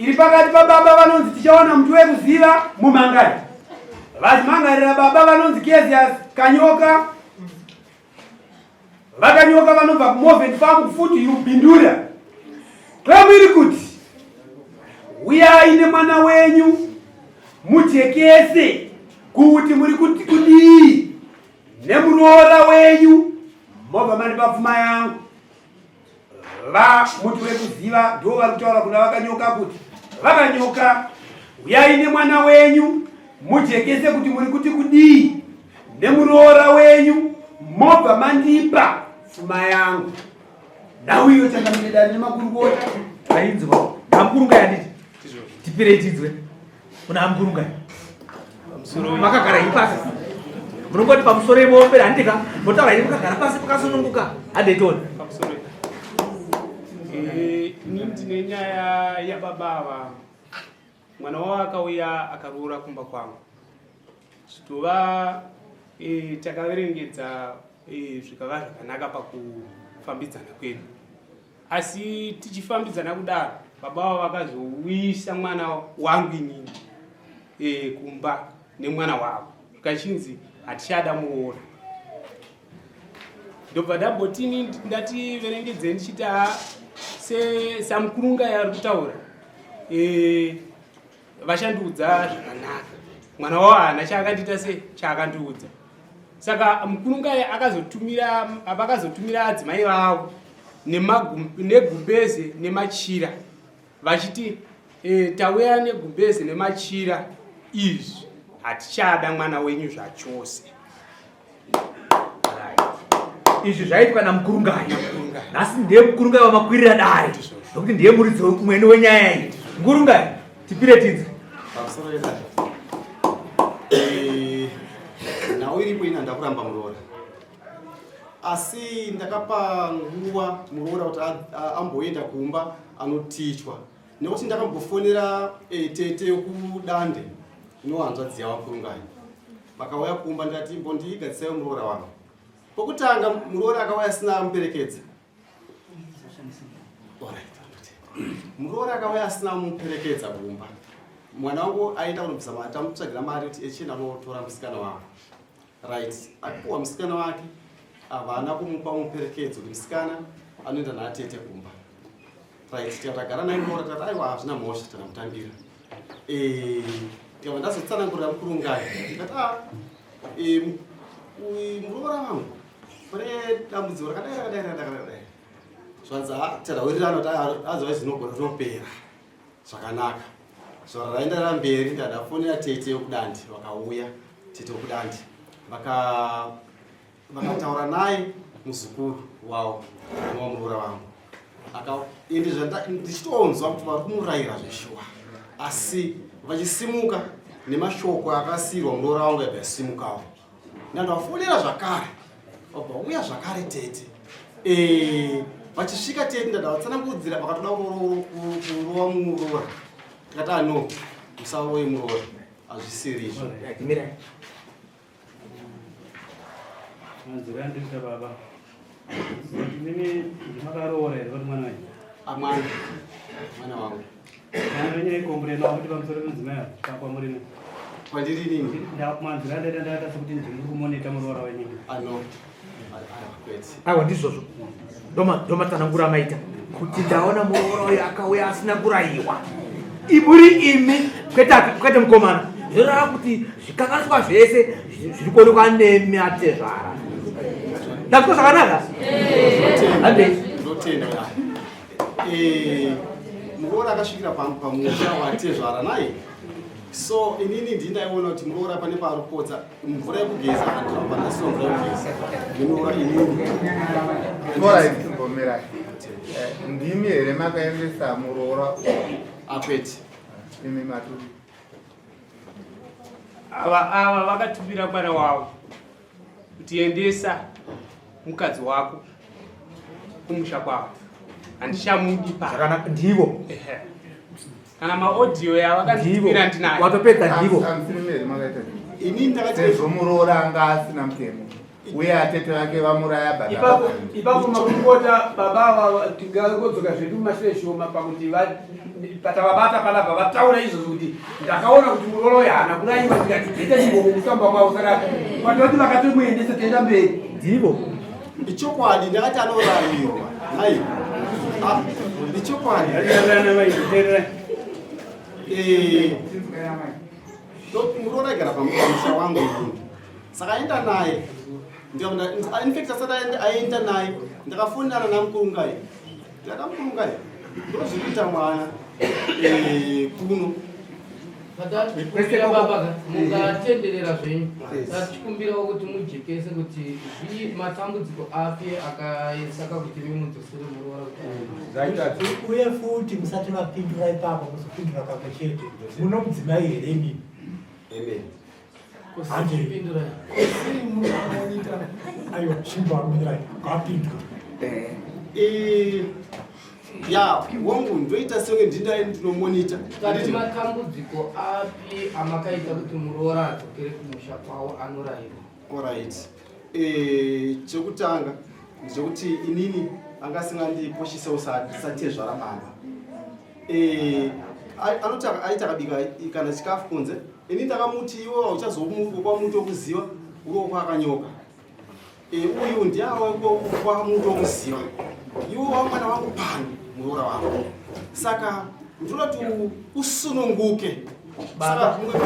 iri pakati pababa vanonzi Tichaona Muti Wekuziva Mumangari vachimangarira baba vanonzi Kezias Kanyoka. VaKanyoka vanobva kuMoven Farm kuFoothill Bindura. Claim iri kuti uyai nemwana wenyu mujekese kuti muri kuti kudii nemuroora wenyu mobva mandipa pfuma yangu. Va Muti Wekuziva ndivo vari kutaura kuna VaKanyoka kuti VaKanyoka uyai nemwana wenyu mujekese kuti muri kuti kudii nemuroora wenyu mobva mandipa pfuma yangu. Nhau iyo changamire dare nemakurukota. Ainzwa amkurunga yanditi tipirei tidzwe kuna amkurunga makagara ii pasi munongoti pamusoro yemuombera handika motaura ii makagara pasi pakasununguka handetoni eh, ini ndine nyaya yababa ava mwana wavo akauya akaroora kumba kwangu zvitova e, takaverengedza e, zvikava zvakanaka pakufambidzana kwedu Asi tichifambidzana kudaro baba vavo vakazouyisa mwana wangu inini e, kumba nemwana wavo zvikachinzi hatichada muroora. Ndobva ndambotini ndati verengedzei ndichiti samukurunga yaari kutaura e, vachandiudza zvakanaka mwana wavo haana chaakandiita se chaakandiudza saka mukurungai akazotumira vakazotumira adzimai vavo negumbeze nemachira vachiti e, tauya negumbeze nemachira izvi hatichada mwana wenyu zvachose Izvi zvaitwa naMukurungai. Nhasi ndiye Mukurungai wamakwirira dare nokuti ndiye muridzi mwene wenyaya iyi. Mukurungai, tipire tinzwe. Pamusoro yedare. Eh, nhau iripo ini handakuramba muroora asi ndakapa nguva muroora kuti amboenda kumba anotichwa nekuti ndakambofonera eh, tete yokudande inohanzvadzi yavo Mukurungai Vakauya kumba ndikati imbondigadzisai muroora wangu. Pokutanga muroora akauya asina amuperekedza. Muroora akauya asina amuperekedza kumba. Mwana wangu aenda kunobvisa mari, tamutsvagira mari kuti echienda kunotora musikana wangu. Right, apiwa musikana wake havana kumupa muperekedzo kuti musikana anoenda naatete kumba. Right, tikati tagara naye muroora tikati aiwa hazvina mhosva takamutambira. Eh, ndikabva ndazotsanangurira mukurungai ndikati a ah, eh, muroora wangu pane dambudziko rakadai rakadai rakadai rakadai zvanzi ah, tarawirirana kuti ah, azova zvinogona zvinopera zvakanaka zuva raenderera mberi ndadafonera tete yokudandi vakauya tete yokudandi vakataura naye muzukuru wavo anova muroora vangu ende ndichitonzwa kuti vari kumurayira zveshuwa asi vachisimuka nemashoko akasiirwa muroora wangu yabva yasimukawo ndandafonera zvakare vabva uya zvakare tete eh, vachisvika tete ndadavatsanangudzira vakatoda kurova muroora tikati ano ah, musaroye muroora hazvisiri izvo Manzwiro andinoita baba. Imimi ndimakaroora here kuti mwana wenyu? Amwana. Mwana wangu. Mwana wenyu aikomburena kuti pamusoro pemudzimai apa kwamuri ne. Kwandiri nini? Manzwiro andaita ndaita sekuti ndiri kumonita muroora wenyu. Ano. Aiwa ndizvozvo. Ndomatsanangura maita kuti ndaona muroora uyu akauya asina kurayiwa. Imuri imi kwete kwete mukomana. Zvoreva kuti zvikanganiswa zvese zviri kuonekwa nemi atezvara. Ndazwa zvakanaka? Handei. Ndotenda. Eh, muroora akasvikira pamusha watezvara naye. So inini ndini ndaiona kuti muroora pane paari kupotsa mvura yekugeza handinobva ndasiwa mvura yekugeza nemuroora inini. Alright, mbomirai. Eh, ndimi here makaendesa muroora? Akwete. Imi maturi. Ava ava vakatumira mwana wavo kuti endesa mukadzi wako kumusha kwavo handichamudi pa Zvakanaka ndivo. Ehe. Kana maaudio yavakanditumira ndinayo. Watopedza ndivo. Amusiri makaita. Ini ndakati sezvo muroora anga asina mutemo. Uye atete vake vamuraya baba. Ipapo ipapo makurukota baba ava tingangodzoka zvedu mumashure shoma pakuti patavabata panapa vataura izvozvo kuti ndakaona kuti muroora uyu haana kurayiwa ndikati dzaita chimbomo musamba kwavo saka kwatoti vakatomuendesa toenda mberi. Ndivo. Ichokwadi ndakati anorayiwa. Hai. Ah, ichokwadi. Eh. Muroora aigara pamusha wangu inini. Saka aenda naye. In fact asati aenda naye ndakafonana namukurungai. Ndikati mukurungai ndozvikuita mwana eh, kuno. Tachikumbira baba mungatenderera zvenyu. Tachikumbirawo kuti mujekese kuti zvii matambudziko api akaisaka kuti mimudzosere muroora kuti uye futi musati mapindura ipapo muzopindura kamwe chete. Muno mudzimai here imimi? Amen. Aiwa, chimboamirai, ngapindure. Eh, ya wangu ndoita senge ndinda ndinomonita tati matambudziko api amakaita kuti muroora adzokere kumusha kwawo anorayirwa orit eh, chekutanga ndechekuti inini anga asingandiposhisewo satezvara baba Eh, anoti aiti akabika kana chikafu kunze ini ndakamuti iwe hauchazomuko kwamuti wokuziva uriwo kwakanyoka eh, uyu ndiawe kwamuti wokuziva iwe wamwana wangu pano muroora wangu saka ndinoda kuti usununguke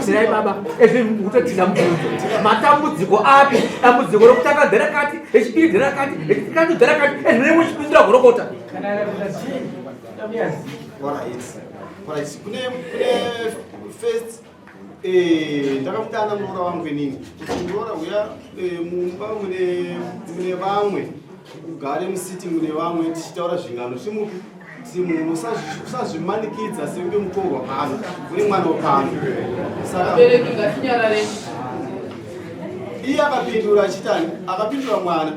Sirai baba, ezvi mukutotiza mubvunzo. Matambudziko api? Dambudziko rokutanga nderakati, rechipiri nderakati, rechitatu nderakati, ezvi munenge muchipindura gorokota. Alright. Kune kune first eh ndakamutana muroora wangu inini. Kuti muroora uya eh, mumba mune mune vamwe ugare musitting mune vamwe tichitaura zvingano simupi simuno usazvimanikidza sekunge mutorwa pano une mwana wepano saka Vabereki ngatinyarare. iye akapindura achitani akapindura mwana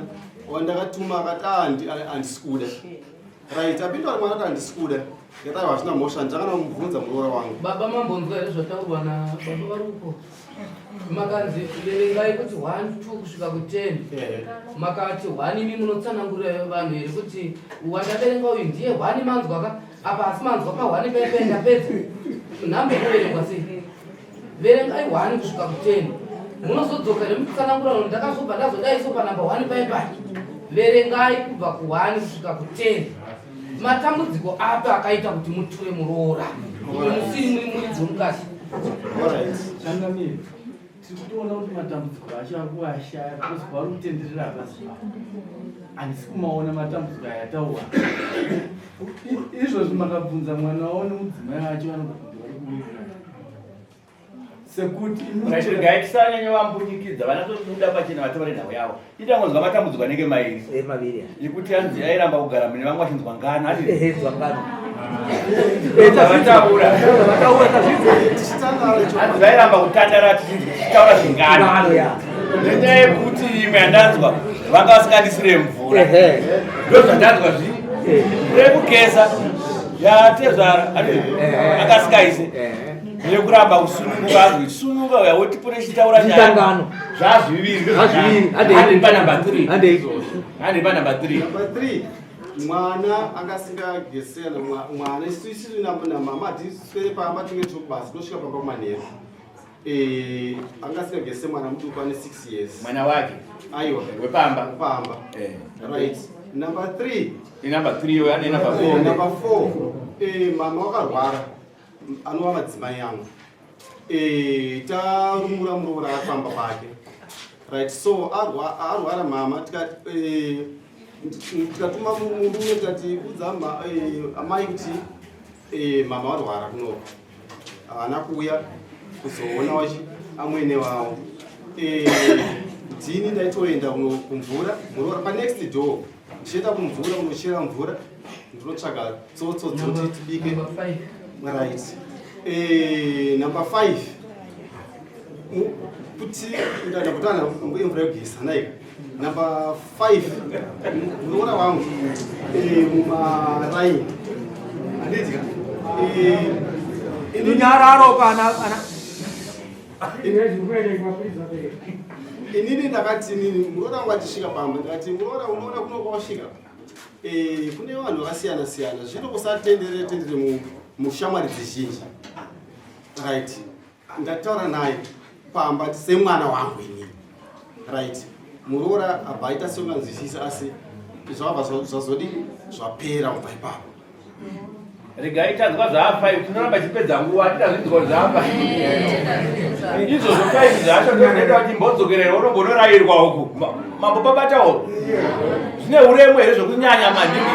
wandakatuma akati "Ah, handisi kuda right apindura mwana kuti handisi kuda ndikati aiwa hazvina mhosva ndakana kumubvunza muroora wangu Baba mambonzwa here zvataurwa nababa vari uko? Makanzi verengai kuti 1 2 kusvika ku10. Makati 1 imi munotsanangurira vanhu here kuti wandaverenga uyu ndiye 1 manzwa ka? Apa asi manzwa pa 1 paipa ndapedza. Nhamba inoverengwa sei? Verengai 1 kusvika ku10. Munozodzoka here muchitsanangura vanhu ndakazobva ndazodai so panhamba 1 paipa. Verengai kubva ku1 kusvika ku10. Matambudziko api akaita kuti muture muroora? Imi musiri muri muridzi womukati. Changamire, tiri kutoona kuti matambudziko acho ari kuashaya because kwaari kutenderera hapasi papo. Handisi kumaona matambudziko aya ataurwa. Izvozvi makabvunza mwana wavo nemudzimai wacho vanogona kuti vari kuwirirana. Sekuti Regai tisanyanya vambunyikidza vanatobuda pachena vataure nhau yavo. Itangonzwa matambudziko anenge mairi. Eh, maviri. Yekuti hanzi airamba kugara mune vamwe vachinzwa ngano. Hanzi Ehe, nzwa ngano. Vataura. Vataura tazvinzwa. Hanzi vairamba kutandara tichitaura zvingano. Ngano ya. Nenyaya yekuti imwe yandanzwa vanga vasingandisire mvura. Ehe. Ndozvandanzwa zvi. Mvura yekugeza yatezvara akasingaise. Yekuramba kusununguka azwi sununguka uya wotipore chitaura nyaya. Zvitangano. Zvazviviri. Zvazviviri. Handei pa number 3. Handei. Handei pa number 3. Number 3 mwana anga asingagesera mwana isu isu namama hatiswere pamba tinge tiri kubasa tinosvika pamba kumanheru Eh, anga asingagese mwana muduku ane 6 years Mwana wake. Aiwa. Wepamba. Wepamba. Eh. Right. Number 3. Ni number 3 yo ane number 4. Eh, number 4. Eh, mama wakarwara anova madzimai angu. Eh, tarumura muroora afamba pake. Right, so arwara mama tikati eh, tikatuma murume tikati udza amai kuti eh, mama varwara kunoko. Havana kuuya kuzoona wachi amwene wavo. Eh, ndini ndaitoenda kumvura muroora pa next door ndichienda kumvura kunochera mvura ndinotsvaga tsotso dzoti tibike. Right. Eh, number 5 kuti ndakutana mvura yekugeza naika number 5 muroora wangu eh, mumaraini handiti ka eh, Runyararo kana ana. Inini ndakati inini muroora wangu achisvika pamba ndikati muroora unoona kuno kwawasvika eh, kune vanhu vakasiyana siyana zvino kusatendere tendere mushamwari dzizhinji right ndataura naye pamba semwana wangu inini right muroora abva aita seunganzwisisa asi zvabva zvazodii zvapera kubva ipapo Regai tanzwa zvaa5 tinoramba chipedza nguva titazvinzwa zvaa5 izvozvo 5 zvacho ndozoita kuti mbodzokerera unombonorayirwa uku mambo babatawo zvine uremu here zvekunyanya maningi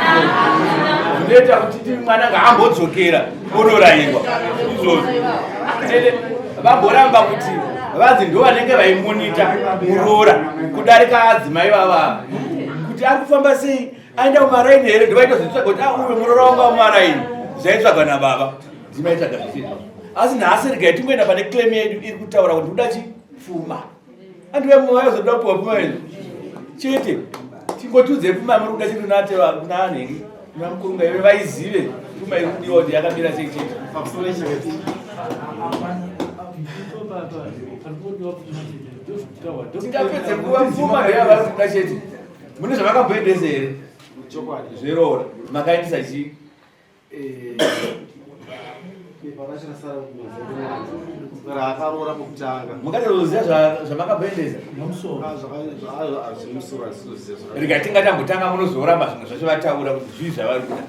zvinoita kuti ti mwana ngaambodzokera onorayirwa izvozvo ende vamboramba kuti vanzi ndo vanenge vaimonita muroora kudarika adzimai vava kuti ari kufamba sei aenda kumaraini here ndovaitozvitsvaga kuti ah, uyu muroora wangu amumaraini zvaitsvagwa nababa ndimaitsvaga zvese izvozvo asi nhasi regai tingoenda pane claim yedu iri kutaura kuti kuda chi pfuma andivazoda kupiwa pfuma izvo chete tingotiudzei pfuma yamuri kuda chete kunateva kuna anhenge kuna mukurunga ive vaizive pfuma iri kudiwa kuti yakamira sei chete tingapedze nguva pfuma ndoyavari kuda chete Mune zvamakamboendesa here? Chokwadi. Zveroora. Makaendesa chii? Eh, raakaroora pokutanga. Mukatozoziva zvamakamboendesa? Rega tingatambotanga munozoramba zvimwe zvacho vataura kuti zvii zvavari kuda.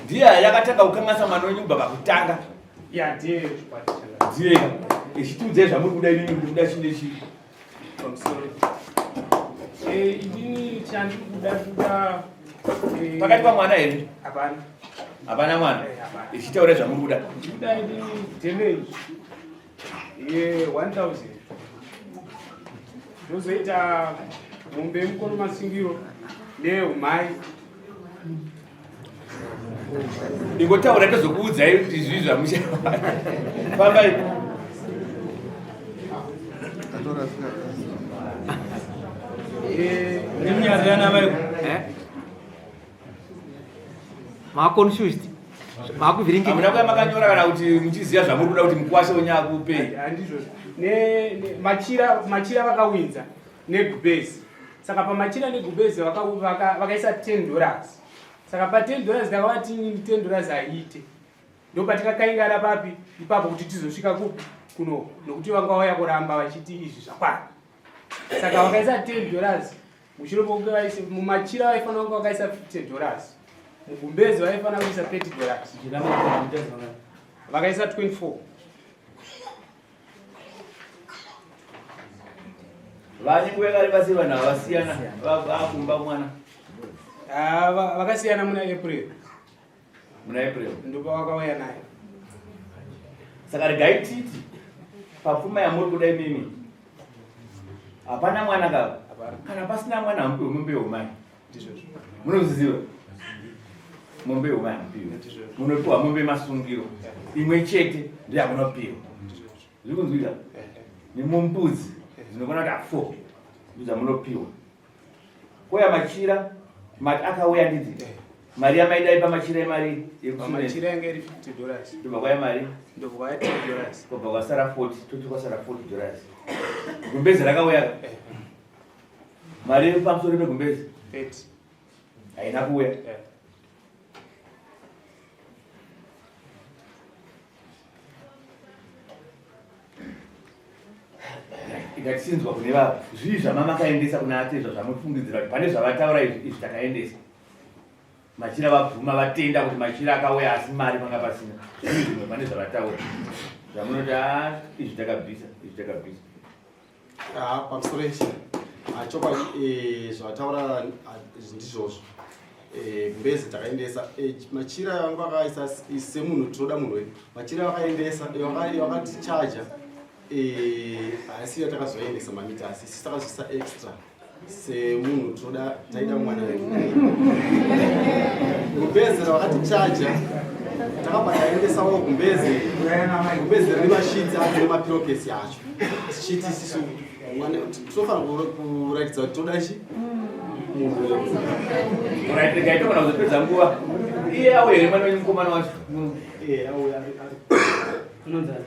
Ndiye yakatanga kukanganisa mwana wenyu kubva pakutanga. Ya, ndiye. Ndiye. Ichitiudzai zvamuri kuda imimi kuti kuda chii nechii. Pamusoro. Eh, inini chandiri kuda kuda eh, pakati pamwana here? Hapana. Hapana mwana. Eh, Ichitaura zvamuri kuda. Kuda inini damage ye 1000. Ndozoita mombe yemukono masingiro neyehumai. Ingotaura tozokuudzai kuti zvii zvamusha. Fambai. Maconfused. Makuvhiringika. Hamuna kuya makanyora kana kuti muchiziva zvamuri kuda kuti mukwashe wenyu akupei. Handizvozvo. Ne machira machira vakawinza negubhezi. Saka pamachira negubhezi vakaisa 10 dollars. Saka pa 10 dollars takavati inini 10 dollars haiite. Ndopatikakaingana papi ipapo kuti tizosvika kupi kuno nokuti vanga vauya kuramba vachiti izvi zvakwana. Saka vakaisa 10 dollars mushure mokunge vaisa mumachira vaifanira kunge vakaisa 50 dollars. Mugumbezi vaifanira kuisa 30 dollars. Vakaisa 24. Vane nguva yakareba sei vanhu ava vasiyana vakumba mwana? Ah, vakasiyana muna April. Muna April. Ndopavakauya naye. Saka regai titi papfuma yamuri kuda imimi hapana mwana kava kana pasina mwana hamupiwe mombe yeumai munozviziva mombe yeumai hamupiwe munopiwa mombe masungiro imwe chete ndoyamunopiwa zviri kunzwika nemumbudzi dzinokwana kuti afo ndodzamunopiwa kouya machira mati akauya ndidzi mari yamaidai pamachira emari yemachira yange iri 50 dollars ndobva kwaya mari ndobva kwaya 10 dollars kobva kwasara 40 toti kwasara 40 dollars gumbezi rakauya mari pamusoro pegumbezi 30 haina kuuya yeah. Ikatichinzwa kune vava zvii zvamamakaendesa kuna atezva zvamufungidzira kuti pane zvavataura izvi izvi takaendesa machira vabvuma vatenda kuti machira akauya asi mari panga pasina zvii zvimwe pane zvavataura zvamunoti a ah, izvi takabvisa izvi takabvisa Ah, pamusoro ichi ah, chokwadi eh, zvataura ah, ndizvozvo eh, gumbezi takaendesa eh, machira vangu vakaisa semunhu tinoda munhu wedu machira vakaendesa vakatichaja haisi yatakazoendesa mamita asi isi takazoisa extra semunhu tinoda taida mwana wedu gumbezi ravakatichaja takabva taendesawo gumbezi gumbezi rine mashitsi acho nemapirokesi acho tichiti isisu tinofanira kuratidza kuti toda chi munhu Right, regai togona kuzopedza nguva. Iye auya here mwana wenyu mukomana wacho? Eh, auya.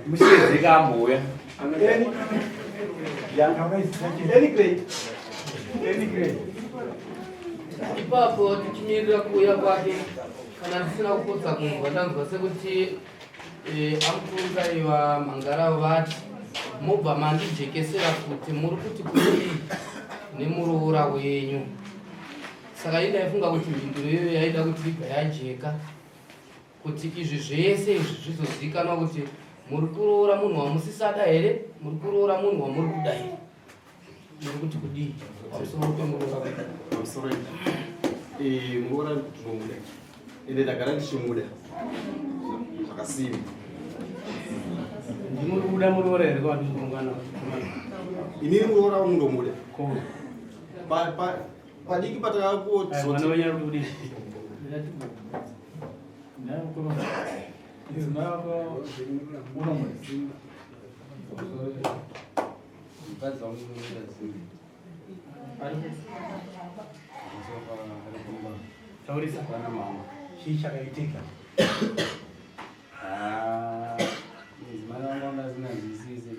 Mushedzeka ambouya. Ipapo tichimirira kuuya kwake, kana ndisina kupotsa kunzwa, ndanzwa sekuti eh, amukurungai vaMhangaravo vati mobva mandijekesera kuti muri kuti kudii nemuroora wenyu. Saka ini ndaifunga kuti mhinduro iyoyo yaida kuti ibva yajeka kuti izvi zvese izvi zvizozivikanwa kuti muri kuroora munhu wamusisada here, muri kuroora munhu wamuri kuda here. Muri kuti kudii pamusoro pemuroora wenyu? Pamusoro eh, muroora ndinomuda ende ndagara ndichimuda zvakasimba. Ndimuri kuda muroora here kwandinoungana? Inini muroora wangu ndomuda. Padiki patakakuti mwana wenyu ari kudii? Mukadzi wangu unoita zimbi. Taurisa. Vana mama. Chii chakaitika? Ah, mudzimai wangu anga asinganzwisisi.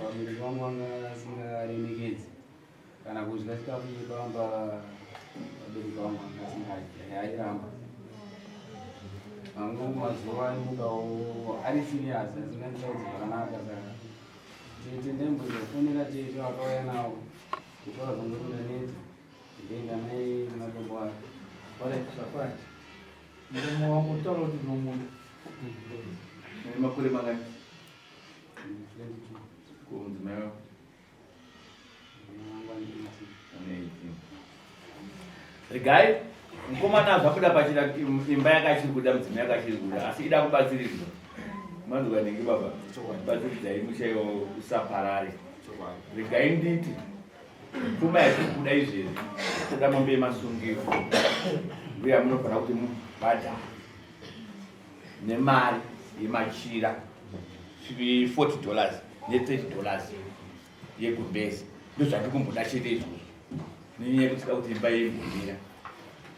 Vabereki vangu vanga asingaremekedzi. Kana kudya chikafu chepamba vabereki vangu vanga asingadyi. Airamba. Mamwe mazuva aimukawo ari serious asinganditaudzi zvakanaka saka Tete ndaimbozofonera tete vakauya nawo tete vakazongoti ndaneta ndoenda naye kumatombo ake. Alright, zvakwana. Muromo wangu utaura kuti ndinomuda. Une makore mangani? 22. Ko mudzimai wako? Mwana wangu ane 18. Ane 18. Regai mukomana zvabuda pachira imba yake achiri kuda mudzimai yake achiri kuda asi ida kubatsiridzwa. Manzwa nenge baba batsiridzai musha iwo usaparare. Regai nditi pfuma yatiri kuda izvezvi toda mombe yemasungiro ndiyo yamunofanira kuti mubhadhare nemari yemachira 40 dollars ne 30 dollars yegumbezi ndozvandiri kumboda chete izvozvo nenyaya yekuti tida kuti imba imbomira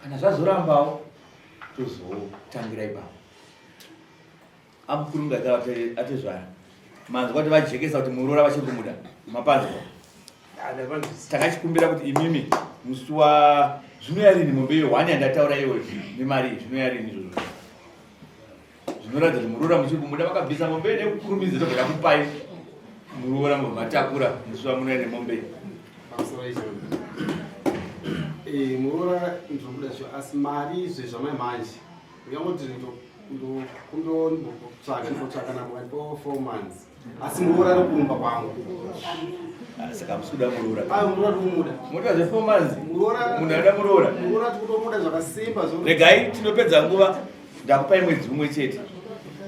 kana zvazorambawo tozotangira ipapo amukurunga atezvara manzwa kuti vajekesa kuti muroora vachiri kumuda mapanzwa takachikumbira kuti imimi musi wa zvinoya rini mombe iyo hwani yandataura iyoyo nemari zvinoya rini izvozvo zvinoratidza kuti muroora muchiri kumuda vakabvisa mombe nekukurumidza tobva takupai muroora mobva matakura musi wamunouya nemombe eh, muroora ndinobuda zvo asi mari izve zvamai manje ndingangoti ndokumbondotsvaga ndimbotsvaga namo po four months asi muroora ari kumba kwangu ah, saka musi kuda muroora ayo muroora tikumuda moita zve four months muroora munhu anoda muroora muroora tikutomuda zvakasimba regai tinopedza nguva Ndakupai mwedzi umwe chete.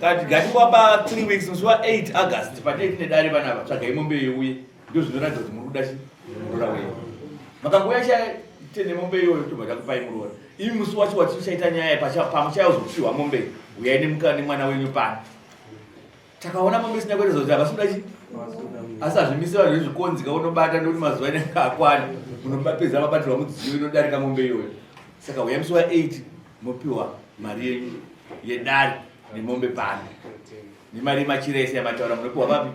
Kati ngatingwapa 3 weeks musi wa 8 August patei tine dare panapa tsvagai mombe yeuye ndizvo zvinoratidza kuti muri kuda chi muroora wenyu. Makangouya chete nemombe iyoyo tobva takupai muroora. Imi musi wacho watichaita nyaya pamuchayozopiwa mombe uyai nemuka nemwana wenyu pano. Takaona mombe isina kuita zvokuti havasi kuda chi asi hazvimise vanhu vezvikonzi ka unobata ndokuti mazuva anenge akwana munobapedza mabatirwa mudziyo inodarika mombe iyoyo. Saka uyai musi wa 8 mopiwa mari yenyu yedare nemombe pano nemari yemachira ese yamataura munopiwa papi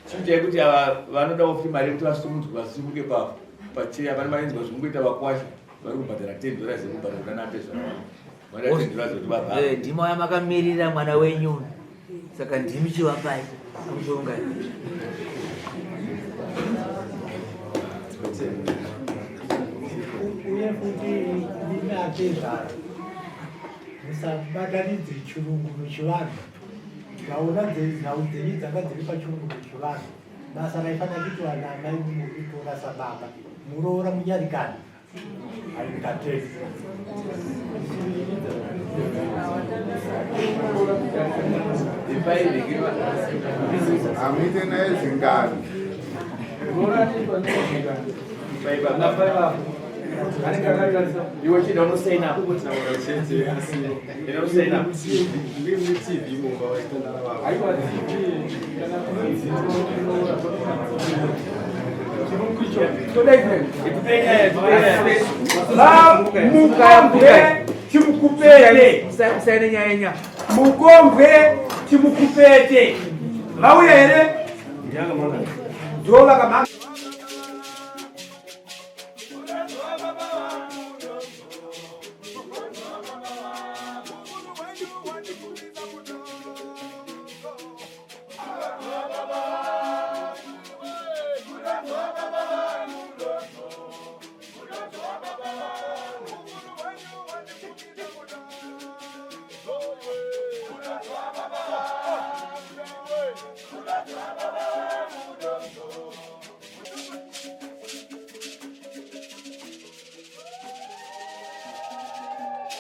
chiitai kuti ava vanodawo futi mari yekuti vasumudzwe vasimuke pacheya vane marinzwa zvinongoita vakwasha vari kubhadhara ten dollars yekubhadhara kuna natezva vanoda ten dollars kuti vabva eh, ndimi waya makamirira mwana wenyu saka ndimi chivapai amushonga uye futi ndimi atezvara musabatanidze chirungu nechivanhu ndaona nhau dzenyu dzanga dziri pachirungu nechivanhu basa raifanira kuitwa naamai muritora sababa muroora munyarikani Hamuite naye zingano. Iwe chida unosaina. Unosaina. Mukombwe chimukupete. Mukombwe chimukupete. Vauya here? Ndo vakamhanga.